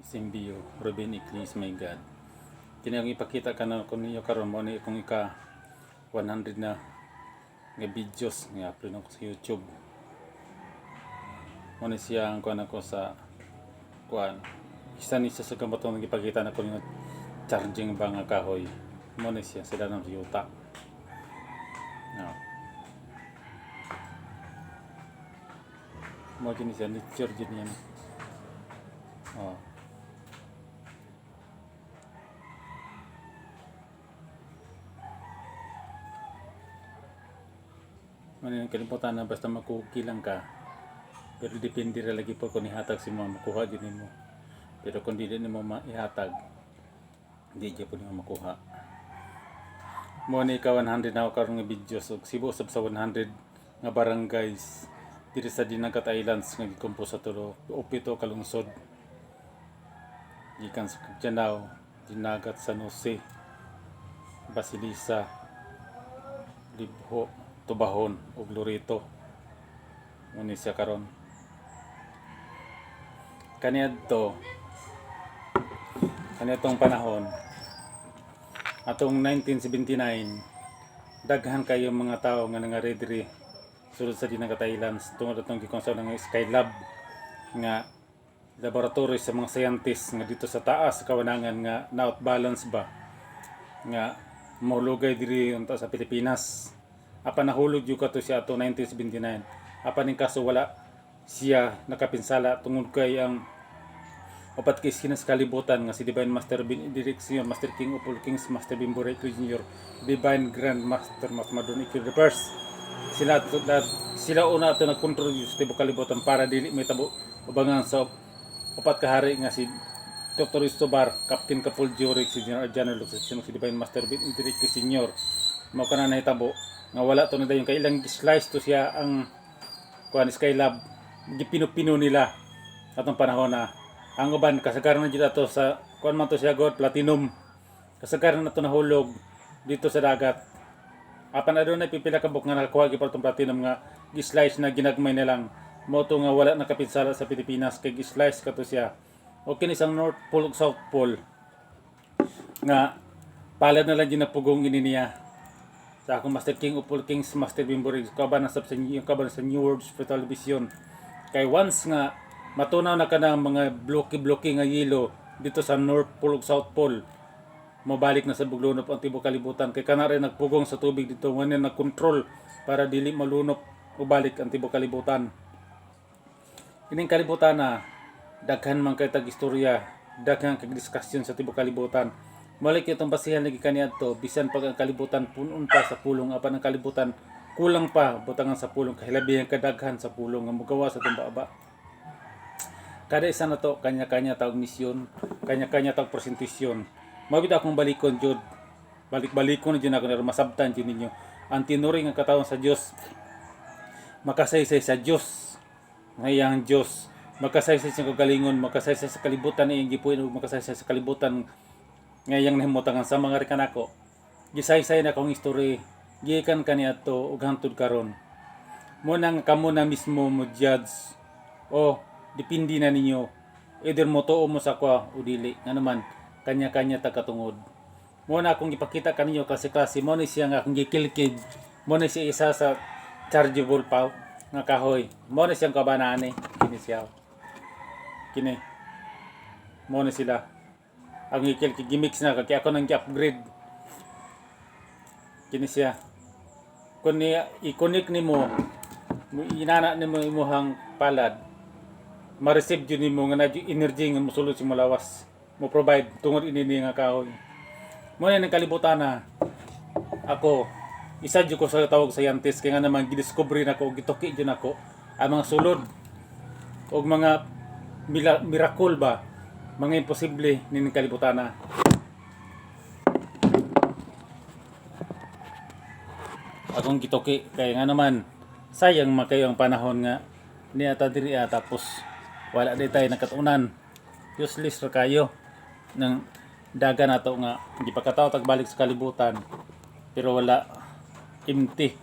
Simbio, Ruben Iclis, my God. Kini ang ipakita ka na kung ninyo karon, mo ni akong ika 100 na nga videos nga upload ako sa YouTube. Mo ni siya ang kuan ako sa kuan. Isa ni siya sa gamotong ipakita na ko ninyo, charging ba nga kahoy. Mo ni siya sila ng yuta. No. Mo kini siya nature jud niya. Oh. Man yung kalimutan na basta makuki lang ka. Pero depende ra lagi po kung ihatag si mo, makuha din nimo. Pero kung dili nimo maihatag, hindi gyud po nimo makuha. Mo ni ka 100 na ako karon nga videos ug sibo sab sa 100 nga barangays diri sa Dinagat Islands nga gikompose sa tulo o pito ka lungsod. Gikan sa Cagdianao, Dinagat, San Jose, Basilisa, Libjo, Tubahon ug Loreto. Mo ni siya karon. Kaniadto kaniadtong panahon atong 1979, daghan kayo mga tao nga nangari diri sulod sa Dinagat Islands tungod atong gikonsa ng Skylab nga laboratory sa mga scientists nga dito sa taas sa kawanangan nga na balance ba nga mahulugay diri unta sa Pilipinas. Apan nahulog jud kato siya ato 1979. Apan ning kaso, wala siya nakapinsala tungod kay ang upat ka iskina sa kalibutan nga si Divine Master Bin Direk Senior, Master King of all Kings, Master Bimbo Ray Jr., Divine Grand Master Mas Madon Ikil the First. Sila sila una ato nagkontrol sa tibuok kalibutan para dili may tabo ubangan sa upat ka hari nga si Dr. Istobar, Captain Capul Juric, si General General Luxation, si Divine Master Bin Direk Senior. Mao kana nahitabo nga wala to na dayon kay ilang slice to siya ang kuan Skylab, gipino-pino nila atong panahon na. Ang uban, kasagaran na jud ato sa kuan man to siya god platinum, kasagaran na to nahulog dito sa dagat. Apan adunay pipila ka buok nga nakakuha gyud tong platinum nga gi-slice na, ginagmay na lang. Mo to nga wala nakapinsala sa Pilipinas kay gi-slice kato siya. O kini isang North Pole ug South Pole nga palad na lang ginapugong ini niya sa akong Master King of all Kings, Master Bimbo Riggs, kaban na sa yung kaban sa New World for Television. Kay once nga matunaw na ka ng mga bloki-bloki nga yelo dito sa North Pole ug South Pole, mabalik na sa buglunop ang tibuok kalibutan kay kana rin nagpugong sa tubig dito nga nagkontrol para dili malunop o balik ang tibuok kalibutan. Ining kalibutan na daghan man kay tag istorya, daghan kag diskusyon sa tibuok kalibutan. Malik itong basihan lagi kaniadto, bisan pag ang kalibutan punon pa sa pulong, apan ang kalibutan kulang pa butangan sa pulong, kahilabihan kadaghan sa pulong nga mogawa sa tumba. Kada isa na to kanya-kanya tawag misyon, kanya-kanya tawag presentasyon. Mao bitaw akong balikon jud. Balik-balikon na jud ako na masabtan jud ninyo. Ang tinuring ang katawan sa Dios, makasaysay sa Dios ngayang Dios, makasaysay sa kagalingon, makasaysay sa kalibutan ni gipuin ug makasaysay sa kalibutan ngayang nahimutangan sa mga rikanako. Gisaysay na akong history gikan kaniadto ug hangtod karon. Mo nang kamo na mismo mo judge o depende na ninyo, either mo tuo mo sa kwa o dili, nga naman kanya-kanya ta katungod. Mo na akong ipakita kaninyo klase-klase. Mo ni siya nga akong gikilkid. Mo ni siya isa sa chargeable pa nga kahoy. Mo ni siyang kabanaan eh. Kini siya, kini mo ni sila ang gikilkid, gimix na kay ako nang gi-upgrade. Kini siya, kung ni i-connect nimo, inana nimo imuhang palad, ma-receive jud nimo nga na energy nga mosulod sa imong lawas, mo provide tungod ini ni nga kahoy. Mo na ng kalibutan na ako isa jud ko sa tawag scientist kay nga naman gidiscover nako, gituki jud nako ang mga sulod og mga miracle ba, mga imposible ni kalibutan na. Akong gituki kay nga naman sayang man kayo ang panahon nga niya ta diri, tapos wala di tayo nakatunan. Useless ra kayo ng daga nato nga gipakataw tag balik sa kalibutan pero wala, empty.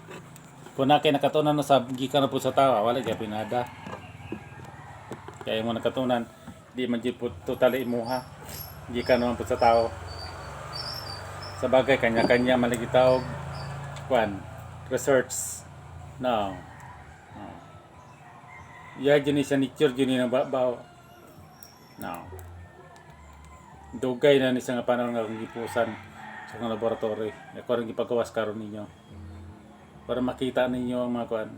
Kung na kay nakatunan na sa gikan na po sa tawa, wala gyud nada kaya mo nakatunan. Di man jud po totally imuha. Gikan naman po sa tao. Sa bagay, kanya-kanya man lagi tawag kwan research, no? Oh. Ya jud ni siya, nature jud ni ng babaw, no? Dugay na ni siya nga panahon nga akong gipusan sa akong laboratory. Ako rin gipagawas karon ninyo para makita ninyo ang mga kuan.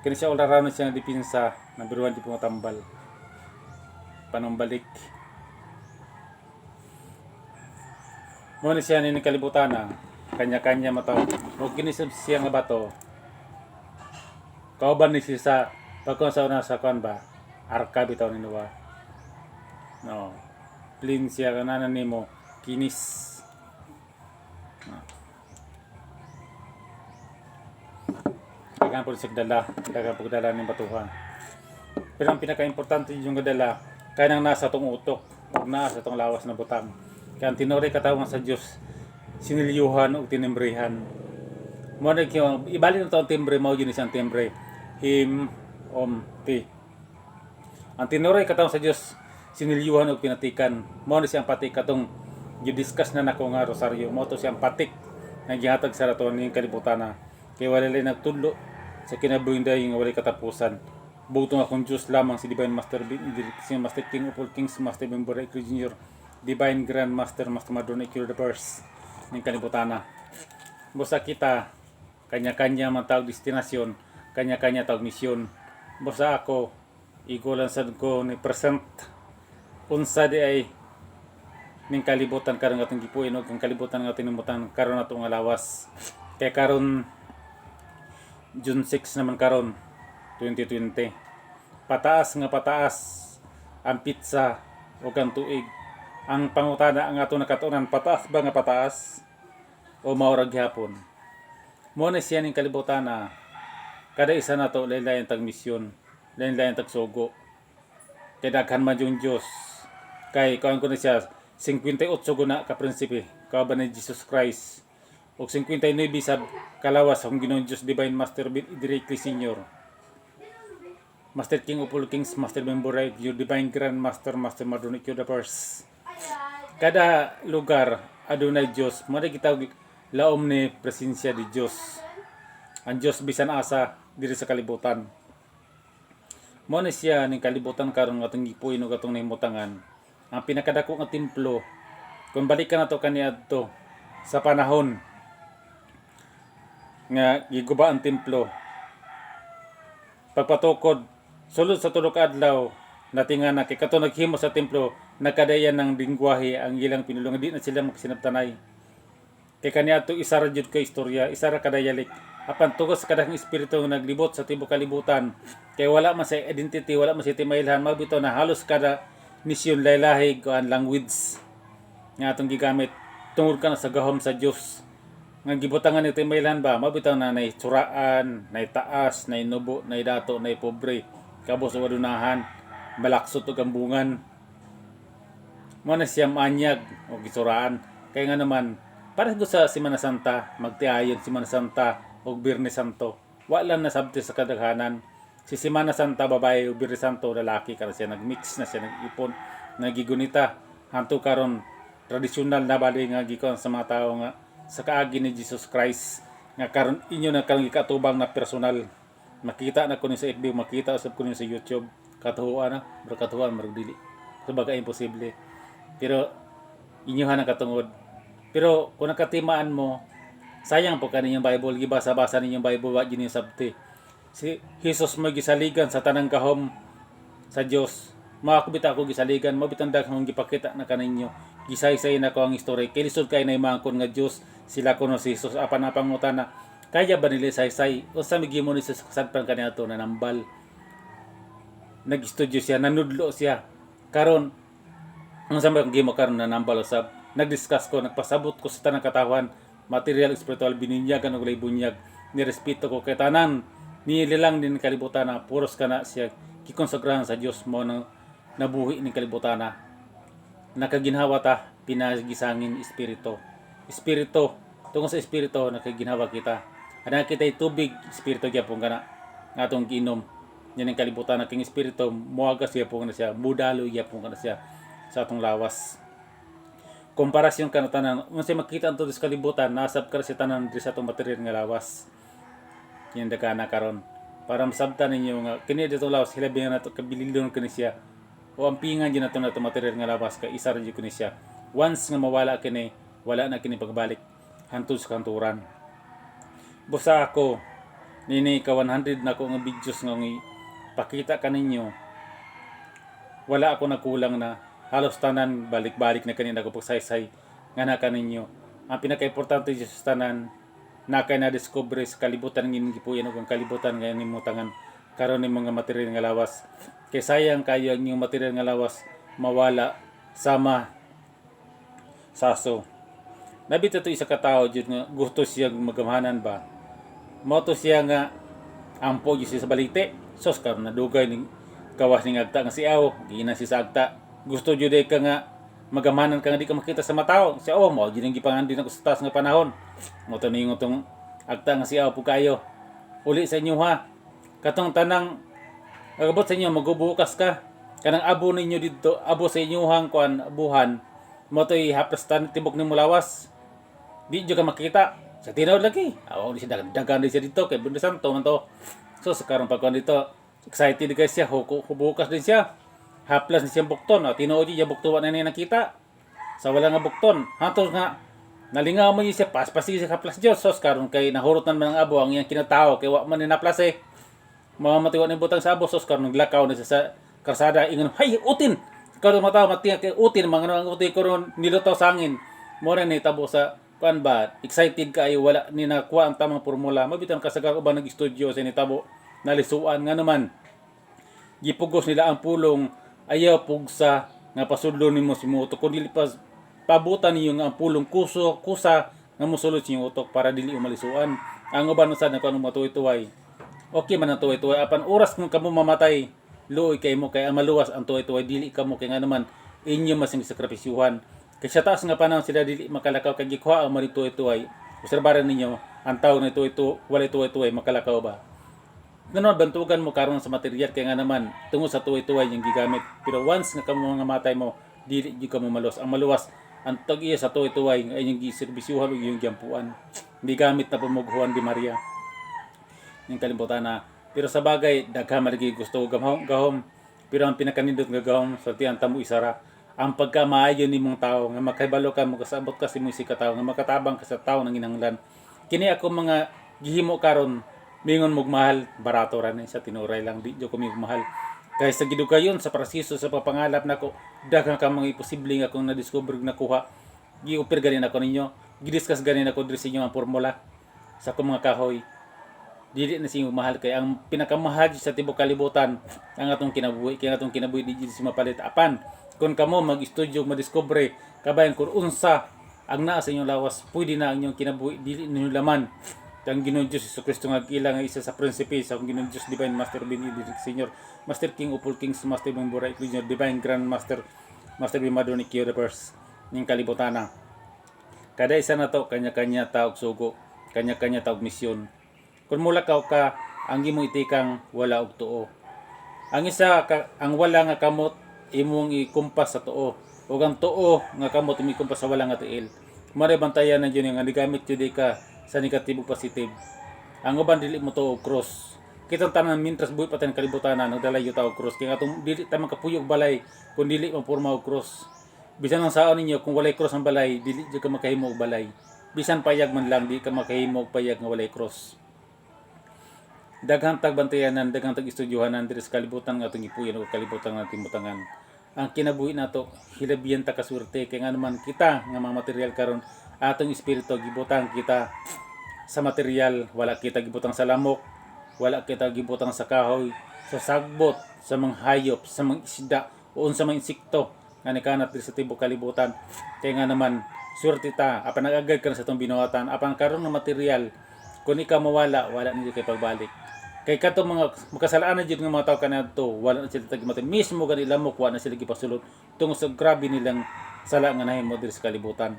Kini siya, all around na siya nga depensa, number one di po nga tambal panumbalik. Mo ni siya ni kalibutan na kanya-kanya mataw. O kini siya nga bato. Kauban ni siya sa pagkuan sa una sa kuan ba? Arka bitaw ni Noah. No. Plain siya kananan nimo kinis. No. Daghan po siya dala, daghan po dala ning batuhan. Pero ang pinaka-importante yung dala kaya nang nasa tong utok ug naa sa tong lawas na butang. Kaya ang tinuoray katawhan sa Dios, sinilyuhan ug tinimbrehan. Mo na kyo ibalik na to ang timbre, mao gyud ni siyang timbre. Him om ti. Ang tinuoray katawhan sa Dios, sinilyuhan ug pinatikan. Mao ni siyang patik katong gi-discuss na nako nga rosaryo. Mao to siyang patik nga gihatag sa raton ning kalibutan na. Kay wala lay nagtudlo sa kinabuhing dayon nga walay katapusan. Bugtong akong Diyos lamang, si Divine Master Ben, si Master King of all Kings, Master Ben Bora Jr., Divine Grand Master, Master Madonna Ikiro the First, ng kalibutana. Busa kita, kanya-kanya man tawag destinasyon, kanya-kanya tawag misyon. Busa ako, igulan sad ko ni present unsa di ay ning kalibutan karon atong gipuin og ang kalibutan nga tinumutan karon ato nga lawas. Kay karon June 6 naman karon 2020. Pataas nga pataas ang pizza o ang tuig. Ang pangutana ang ato nakatunan, pataas ba nga pataas o mao ra gihapon? Mo na siya ning kalibutan na kada isa nato lain-lain tag misyon, lain-lain tag sugo. Kay daghan man yung Dios. Kay kuan ko na siya, 58 guna ka prinsipe kauban ni Jesus Christ ug 59 sa kalawas akong Ginoong Dios, Divine Master directly Senior. Master King of all Kings, Master Memboray, your Divine Grand Master, Master Madonna the First. Kada lugar adunay Dios, mo na gitawag laom ni presensya di Dios. Ang Dios bisan asa diri sa kalibutan. Mo na siya ning kalibutan karon nga atong gipuyo ug atong nahimutangan. Ang pinakadako nga templo, kung balikan nato kaniadto sa panahon nga giguba ang templo, pagpatukod sulod sa tulo ka adlaw, natinga na kay kato naghimo sa templo, nakadayan ng lingwahe ang ilang pinulungan, di na sila magsinabtanay kay kaniadto isa ra jud ka istorya, isa ra ka dialect. Apan tugos sa kadakong espiritu nga naglibot sa tibuok kalibutan, kay wala man sa identity, wala man sa timailhan, mao bitaw na halos kada misyon laylahi kuan language nga atong gigamit tungod ka na sa gahom sa Dios nga gibutangan ni timailhan ba. Mao bitaw na nay tsuraan, nay taas, nay nubo, nay dato, nay pobre, kabos sa wadunahan, malaksot og ambungan. Mo na siya maanyag o gisuraan. Kaya nga naman para ko sa Semana Santa, magtiayon Semana Santa og Biyernes Santo, wala na sabti sa kadaghanan. Si Semana Santa babae ug Biyernes Santo lalaki. Karon siya nagmix na siya, nag-ipon, nagigunita hanto karon tradisyonal na bali nga gikon sa mga tao nga sa kaagi ni Jesus Christ nga karon inyo na karon gikatubang na personal. Makita na ko ni sa FB, makita usab ko ni sa YouTube. Katuhuan na pero katuhuan marag dili sa bagay, imposible, pero inyuhan ang katungod. Pero kung nakatimaan mo, sayang po kaninyong Bible, gibasa-basa ninyong Bible, wa gyud ninyo sabti si Jesus mo gisaligan sa tanang gahom sa Dios. Mga kubita ako gisaligan mo bitang daghang gipakita na kaninyo, gisaysay na ko ang istorya kay lisod kay na imangkon nga Dios sila kuno si Jesus. Apan napangutana, kaya ba nila saysay? Unsa may gimo ni sa kasadpan kaniadto? Nanambal, nag-studio siya, nanudlo siya. Karon ang sa mga gimo karon, nanambal usab. Nagdiscuss ko, nagpasabot ko sa tanang katawhan, material, spiritual, bininyagan og walay bunyag. Nirespeto ko kay tanan nilang din kalibutan na puros kana siya gikonsagrahan sa Dios mo nang nabuhi ning kalibutan na nakaginhawa ta pinagisangin espiritu. Espiritu, tungod sa espiritu nakaginhawa kita. Ana kita tubig, espiritu gyapon kana nga atong giinom. Yan ang kalibutan ng king espiritu, muagas gyapon na siya, mudalo gyapon na siya sa atong lawas. Komparasyon ka na tanan, unsay makita ang sa kalibutan, nasab ka sa tanan diri sa atong material nga lawas. Yan dagana karon. Para masabtan ninyo nga kini dito lawas, hilabi nga nato kabililon kini siya. O ang pingan din nato nato material nga lawas kay isa ra jud kini siya. Once nga mawala kini, wala na kini pagbalik hantod sa kanturan. Busa ako nini ka 100 na ko nga videos nga pakita kaninyo, wala ako nagkulang na halos tanan, balik-balik na kanina ko pagsaysay nga na kaninyo. Ang pinaka-importante sa tanan na kay na discover sa kalibutan ng inyong gipuyan ug ang kalibutan nga inyong tangan karon ni mga material nga lawas, kay sayang kayo ang inyong material nga lawas mawala sama saso. Nabita to isa ka tawo jud nga gusto siya magamhanan ba, mao to siya nga ampo jud siya sa balite. Sos, karon nadugay ning gawas ning agta nga siaw, giina si sa agta. Gusto jud ka nga magamanan ka nga di ka makita sa mataw siya. Oh, mao jud ang gipangan din ako sa taas nga panahon. Mo to ningon tong agta nga siaw po kayo uli sa inyo ha, katong tanang agabot sa inyo, magubukas ka kanang abo ninyo didto, abo sa inyuhang kuan buhan mo to'y haplas tan tibok nimo lawas, di jud ka makita sa tinuod lagi. Aw, di siya dagan di siya dito kay Bundo Santo man to. So sa karon pagkuan dito, excited kay siya, huko hubukas din siya, haplas ni siyang bukton. Oh, tinuod niya bukton, wa na niya nakita sa wala nga bukton hantos nga nalingaw mo siya, paspasi siya haplas Dios. Sos, karon kay nahurot man ang abo ang iyang kinatao kay wa man ni naplas eh, mamatiwa ni butang sa abo. Sos, karon naglakaw na siya sa karsada, ingon, "Hay, utin!" Karon mataw matiya kay utin mga ano ang utin karon nilutaw sa hangin. Mo ni tabo sa kuan ba, excited kaayo, wala ni nakuha ang tamang formula. Mabitan kasagar uban nag-studio sa nitabo, nalisuan nga naman gipugos nila ang pulong, ayaw pugsa nga pasudlo nimo si utok kun dili pa pabutan ninyo nga ang pulong kuso kusa nga mosulod sa inyong utok para dili malisuan. Ang uban sad na kung matuway-tuway, okay man ang tuway-tuway, apan oras kung kamo mamatay, luoy kay mo, kay ang maluwas ang tuway-tuway dili kamo, kay nga naman inyo masing sakripisyuhan. Kay sa taas nga panahon sila dili makalakaw kay gikuha ang mga tuway-tuway. Obserbaran ninyo ang tao na tuway-tuway, walay tuway-tuway, makalakaw ba? Ganoon bantugan mo karon sa material, kay nga naman tungod sa tuway-tuway yung gigamit. Pero once nga kamo mga matay mo, dili gyud kamo maluwas. Ang maluwas ang tag-iya sa tuway-tuway nga inyong giserbisyuhan ug inyong giampuan. Gigamit na po Juan di Maria yung kalibutan na. Pero sa bagay, daghan man lagi gusto og gahom, gahom. Pero ang pinakanindot nga gahom sa tiyan tamo isara ang pagkamaayo nimong tao nga makahibalo ka, makasabot ka sa imong ka tao nga makatabang ka sa tao nang ginanglan. Kini ako mga gihimo karon, mingon mog mahal, barato ra ni sa tinuray lang, di jud ko ming mahal. Kay sa gidugayon sa proseso sa papangalap nako, daghan ka mga imposible nga akong na-discover, nakuha. Giupir ganin ako ninyo, gidiscuss ganin ako diri sa inyo ang formula sa akong mga kahoy. Dili na sing mahal, kay ang pinakamahal sa tibok kalibutan ang atong kinabuhi, kay ang atong kinabuhi di jud si mapalit. Apan kung kamo mag-estudyo, madiskubre kabayan kung unsa ang naa sa inyong lawas, pwede na ang inyong kinabuhi dili ninyo laman. Ang Ginoong Diyos Hesus Kristo nga ila nga isa sa prinsipe sa akong Ginoong Diyos Divine Master Benedict Senior Master, King of all Kings, Master Bambura Junior, Divine Grand Master, Master Bimadon ni the First ning kalibutana. Kada isa na to, kanya-kanya taog sugo, kanya-kanya taog misyon. Kung mulakaw ka, ang imong itikang wala og tuo. Ang isa ka, ang wala nga kamot imong ikumpas sa tuo ug ang tuo nga kamot imong ikumpas sa wala nga tiil. Mao bantayan na yun nga gigamit jud ka sa negatibo, positive. Ang uban dili mo tuo og cross. Kitang tanan, mintras buhi pa tayo kalibutan, nagdala yung tao cross, kaya atong dili ta makapuyo og balay kung dili mapurma og cross. Bisan ang saon ninyo, kung walay cross ang balay, dili jud ka makahimo og balay. Bisan payag man lang, di ka makahimo og payag nga walay cross. Daghang tagbantayanan, daghang tag estudyohanan diri sa kalibutan nga atong gipuyon ug kalibutan nga ating butangan. Ang kinabuhi nato, hilabihan ta kaswerte, kay nga naman kita nga mga material karon, atong espiritu gibutang kita sa material, wala kita gibutang sa lamok, wala kita gibutang sa kahoy, sa sagbot, sa mga hayop, sa mga isda, o sa mga insekto nga nikanat diri sa tibok kalibutan. Kay nga naman swerte ta apan nag-agad ka na sa itong binuhatan. Apan karon nga material, kung ikaw mawala, wala na jud kay pagbalik. Kay katong mga makasalaan jud nga mga tao kanadto, wala na sila tagmatay. Mismo gani lamok, wala na sila gipasulot tungod sa grabe nilang sala nga nahimo diri sa kalibutan.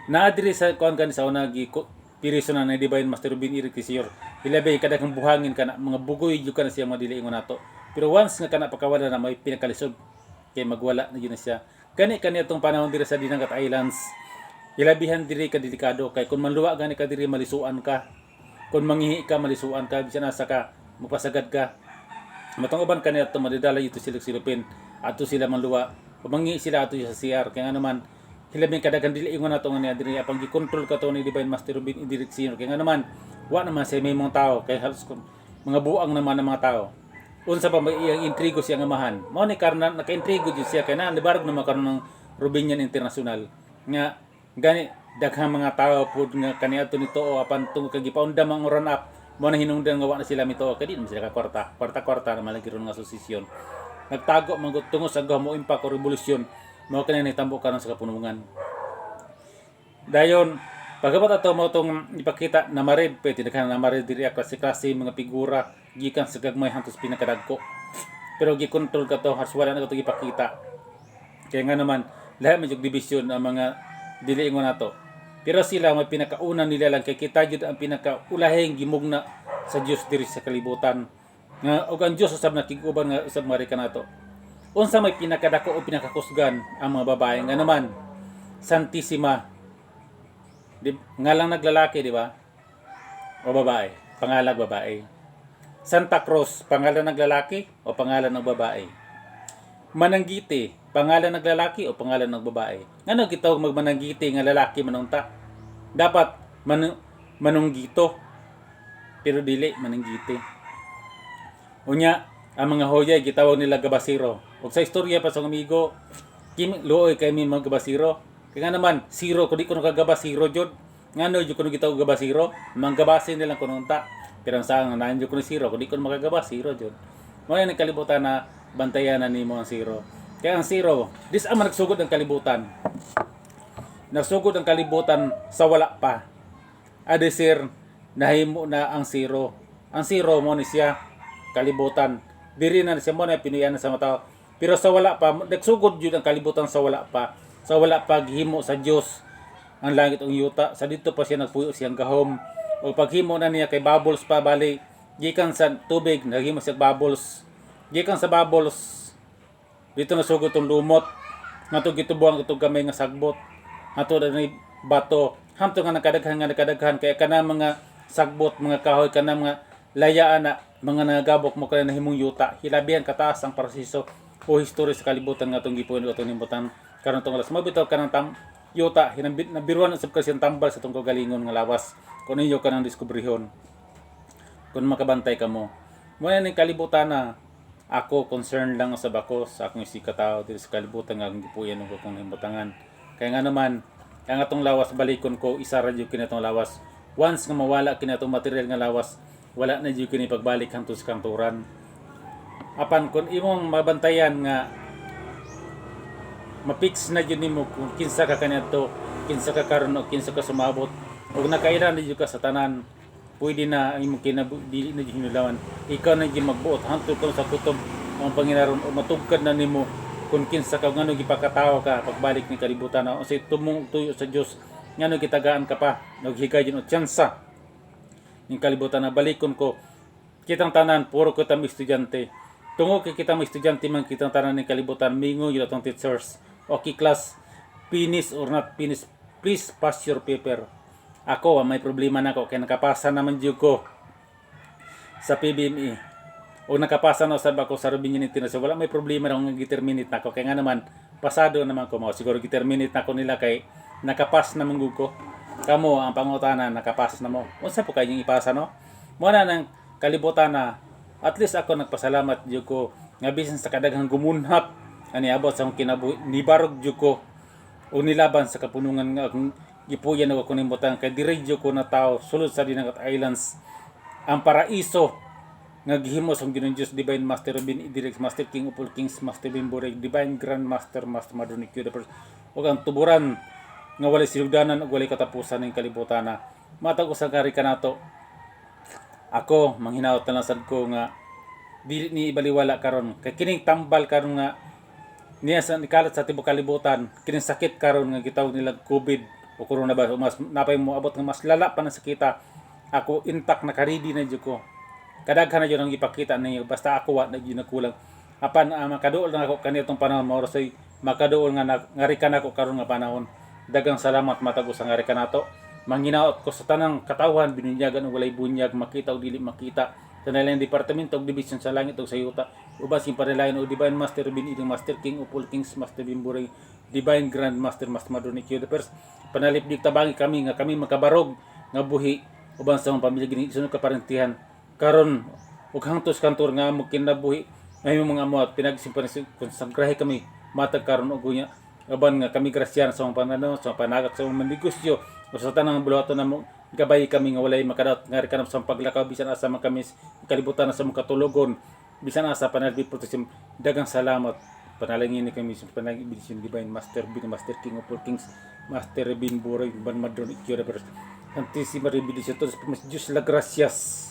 Naa diri sa kuan gani sa una gi piriso na ni Divine Master Ruben Eric Senior. Hilabi kadaghang buhangin kana, mga bugoy jud kana siya, mga dili ingon nato. Pero once nga kana pagkawala na, may pinakalisod kay magwala na jud na siya. Gani kani atong panahon diri sa Dinagat Islands, hilabihan diri ka delikado kay kung manluwa gani ka diri, malisuan ka. Kung manghihi ka, malisuan ka, bisan asa ka, mapasagad ka. Matong uban kani ato madidala ito sila silupin ato sila manluwa. Kung manghihi sila ato sa CR, kaya nga naman hilabing kadaghan dili ingon nato nga niya diri, apang gikontrol ka to ni Divine Master Ruben Indirect Senior, kaya nga naman wa naman sa may mga tao kay halos mga buang naman ng mga tao. Unsa pa may iyang intrigo siya nga amahan mao ni karna nakaintrigo jud siya kay na nibarog naman karon ng Rubinian International nga gani daghang mga tao pud nga kaniadto nito o apan tungod kay gipaundam ang run up mo na hinungdan nga wa na sila mituo kay di naman sila kakwarta, kwarta-kwarta naman lagi ron nga asosasyon. Nagtago man gud tungod sa mo impact o revolusyon mao kani nahitabo karon sa kapunungan. Dayon pagabot ato mo tong ipakita na marid pwede daghan na marid diri, klase-klase mga figura gikan sa gagmay hantos pinakadagko, pero gikontrol ka to, has wala na to gipakita kaya nga naman lahat may division ang mga dili ingon nato. Pero sila may pinakauna nila lang kay kita jud ang pinakaulahing gimugna sa Dios diri sa kalibutan nga ug ang Dios usab nakig-uban nga usab mari kanato. Unsa may pinakadako o pinakakusgan ang mga babae? Nga naman Santissima di, nga lang naglalaki, di ba, o babae? Pangalan babae. Santa Cruz, pangalan ng lalaki o pangalan ng babae? Mananggiti, pangalan ng lalaki o pangalan ng babae? Ngano gitawag magmananggiti nga lalaki manunta? Dapat manunggito. Pero dili mananggiti. Unya, ang mga hoyay gitawag nila gabasiro. Ug sa istorya pa sa amigo, kim luoy kay mi mga gabasiro. Kaya nga naman, zero, kung di ko nakagabasiro jud. Ngano jud kuno gitawag gabasiro? Manggabasi nilang kununta. Pero ang saan nga naan jud kuno zero, kung di ko makagabasiro jud. Mo na kalibutan na bantayan na nimo ang zero. Kaya ang zero, this ang nagsugod ang kalibutan. Nagsugod ang kalibutan sa wala pa. Adesir, nahimo na ang zero. Ang zero mo ni siya kalibutan. Diri na siya mo na pinuyan na sa mga tao. Pero sa wala pa, nagsugod jud ang kalibutan sa wala pa. Sa wala pa gihimo sa Dios ang langit ug yuta. Sa dito pa siya nagpuyo siyang gahom. O paghimo na niya kay bubbles pa, bali gikan sa tubig naghimo siya bubbles. Gikan sa bubbles dito nasugod tong lumot ngadto gitubuan katong gamay nga sagbot ngadto na ni bato hamtong nga nakadaghan kaya kana mga sagbot, mga kahoy, kana mga layaan na mga nagabok mo kana nahimong yuta. Hilabihan kataas ang proseso o history sa kalibutan nga atong gipuyon atong nimbutan karon tong alas mo bitaw kanang tam yuta hinambit nabiruan usab kasi ang tambal sa atong kaugalingon nga lawas kung ninyo kanang diskubrihon kung makabantay ka mo mo na ning kalibutan na ako concerned lang sa bako sa akong isikatao diri sa kalibutan nga akong gipuyan ug akong himbutangan. Kaya nga naman kaya nga tong lawas, balikon ko, isa ra jud kini tong lawas. Once nga mawala kini atong material nga lawas, wala na jud kini pagbalik hantud sa kangturan. Apan kung imong mabantayan nga mapix na jud nimo kung kinsa ka kaniadto, kinsa ka karon o kinsa ka sumabot ug nakaila na jud ka sa tanan, pwede na ang imong kinabuhi dili na jud hinulawan. Ikaw na jud magbuot hangtod ka sa kutob ang Panginoon o matugkad na nimo kung kinsa ka, ngano gipakatawo ka pagbalik ni kalibutan na unsay tumong tuyo sa Dios, ngano gitagaan ka pa naghigay jud og tsansa ning kalibutan na. Balikon ko, kitang tanan puro ko tam estudyante. Tungod kay kita mga estudyante man kitang tanan ning kalibutan, mingo yun atong teachers, "Okay class, finish or not finish, please pass your paper." Ako may problema na ako kay nakapasa naman jud ko sa PBME o nakapasa na usab ako sa Rubinian International. Wala may problema na kung gi-terminate na ako kaya nga naman pasado naman ko mo. Siguro gi-terminate na ko nila kay nakapas naman gud ko. Kamo ang pangutana, nakapas na mo? Unsa po kayong ipasa, no? Mo na nang kalibutan na at least ako nagpasalamat jud ko nga bisan sa kadaghang gumunhap ani abot sa akong kinabuhi, nibarog jud ko o nilaban sa kapunungan nga akong gipuyan ug akong nimbutan kay diri jud ko na tao sulod sa Dinagat Islands, ang paraiso nga gihimo sa Ginoong Dios Divine Master Ruben Idirix, Master King of all Kings, Master Bimboreg, Divine Grand Master, Master Madronic the First, ug ang tuburan nga walay sinugdanan ug walay katapusan ning kalibutan na matag usa kari kanato. Ako manghinaot na lang sad ko nga dili ni ibaliwala karon kay kining tambal karon nga niya sa nikalat sa tibuok kalibutan, kining sakit karon nga gitawag nila COVID o coronavirus o mas napay mo abot nga mas lala pa na sakita. Ako intact, naka-ready na jud ko. Kadaghan na jud ang ipakita ninyo, basta ako wa na jud nagkulang. Apan makaduol na ako kanitong panahon, mao say makaduol nga ngari ka nako karon nga panahon. Daghang salamat matag usa nga ka nato. Manginaot ko sa tanang katawhan, binunyagan o walay bunyag, makita o dili makita, sa nalaing departamento og division sa langit ug sa yuta, uban sing panilayon o Divine Master Bin Iding, Master King of all Kings, Master Bimburay, Divine Grand Master, Master Madronic the First. Panalipdig, tabangi kami nga kami makabarog nga buhi uban sa mga pamilya gini sunod kaparentihan karon ug hangtos kantor nga mo kinabuhi may mga amo at pinagsimpan konsagrahe kami matag karon ug unya uban nga kami grasyan sa mga pananaw, sa mga panagak, sa mga negosyo o sa tanang buluhaton namo. Gabay kami nga walay makadaot nga kanam sa paglakaw bisan asa man kami kalibutan na sa mga katulogon, bisan asa. Panalbi protection. Daghang salamat. Panalangin ni kami sa panalangin Divine Master Bin, Master King of all Kings, Master Bin Buray Ban Madron Ikyo Santissima Bendición. Todos. Dios la gracias.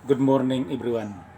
Good morning, everyone.